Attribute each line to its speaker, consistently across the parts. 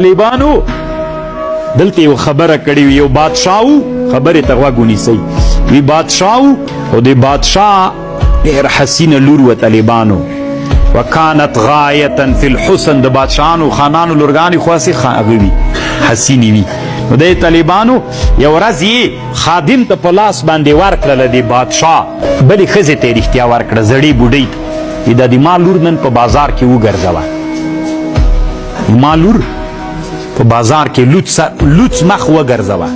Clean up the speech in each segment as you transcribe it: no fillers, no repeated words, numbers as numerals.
Speaker 1: طالبانو دلته یو خبره کړې وي، یو بادشاه و، خبرې ته غوږ ونیسئ. وي بادشاه و او د بادشاه ډېره حسینه لور وه. طالبانو وکانت غایتا فی الحسن، د بادشاهانو خانانو لورګانې خو هسې هغه وي، حسینې وي. نو د طالبانو یو ورځ یې خادم ته په لاس باندې ورکړله، د بادشاه بلې ښځې ته یې رښتیا ورکړه، زړې بوډۍ ته، دا د ما لور نن په بازار کې وګرځوه، ما لور په بازار کې لوڅ مخ وګرځوه.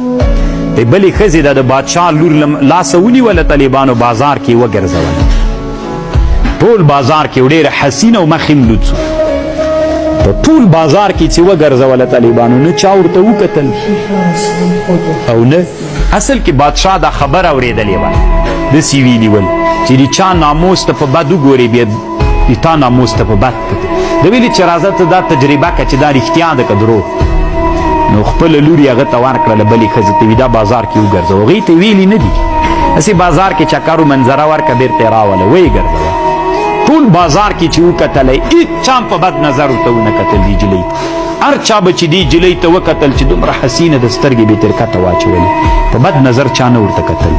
Speaker 1: د بلې ښځې د بادشاه لور لاسه ونیوله، طالبانو بازار کې وګرځوله، ټول بازار کې ډېره حسینه او مخ یې هم لوڅ و. په ټول بازار کې چې وګرځوله طالبانو، نه چا ورته وکتل او نه اصل کې بادشاه دا خبره اورېدلې وه، داسې ویلي ول چې د چا ناموس ته په بد وګورې بیا د تا ناموس ته په بد کتل. ده ویلي چې راځه ته دا تجربه که چې دا رښتیا ده که دروغ. نو خپله لور یې هغه ته ورکړله، بلې ښځې ته، وي دا بازار کې وګرځوه. هغې ته ویلي نه دي، هسې بازار کې چکر و منظره ورکړه، بېرته یې راوله، ویې ګرځوه. ټول بازار کې چې وکتلی هېچا هم په بد نظر ورته ونه کتل. دې نجلۍ ته هر چا به چې دې نجلۍ ته وکتل چې دومره حسینه د سترګې به یې تر کته واچولې، په بد نظر چا نه ورته کتل.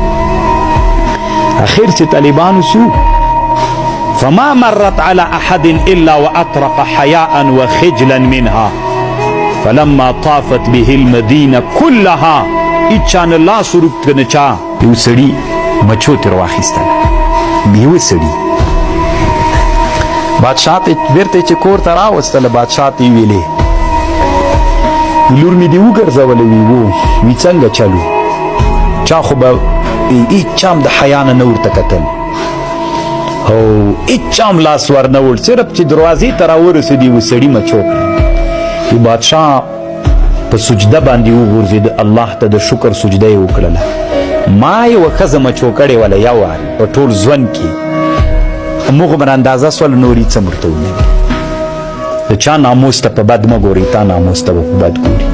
Speaker 1: اخر چې طالبانو سو، فما مرت على أحد إلا وأطرق حياء وخجلا منها فلما طافت به المدينة كلها هیچا نه لاس وروږد که نه چا. یو سړي مچو ترې واخیستله، یوه سړي بادشاه ته بېرته چې کور ته راوستله، بادشاه ته یې ویلې لور مې دې وګرځوله؟ وي وو. وي څنګه چلو؟ چا خو به هیچا هم د حیا نه نه ورته کتل او هیچا هم لاس ورنه وړ، صرف چې دروازې ته راورسېدې یوه سړي مچو کړه. بادشاه په سجده باندې وغورځېد، الله ته د شکر سجده یې وکړله. ما یوه ښځه مچو کړې وله یو وار په ټول ژوند کې، همغومره اندازه سول، نور هېڅ هم ورته ونه ویل. د چا ناموس ته په بد مه ګورئ، تا ناموس ته به په بد ګوري.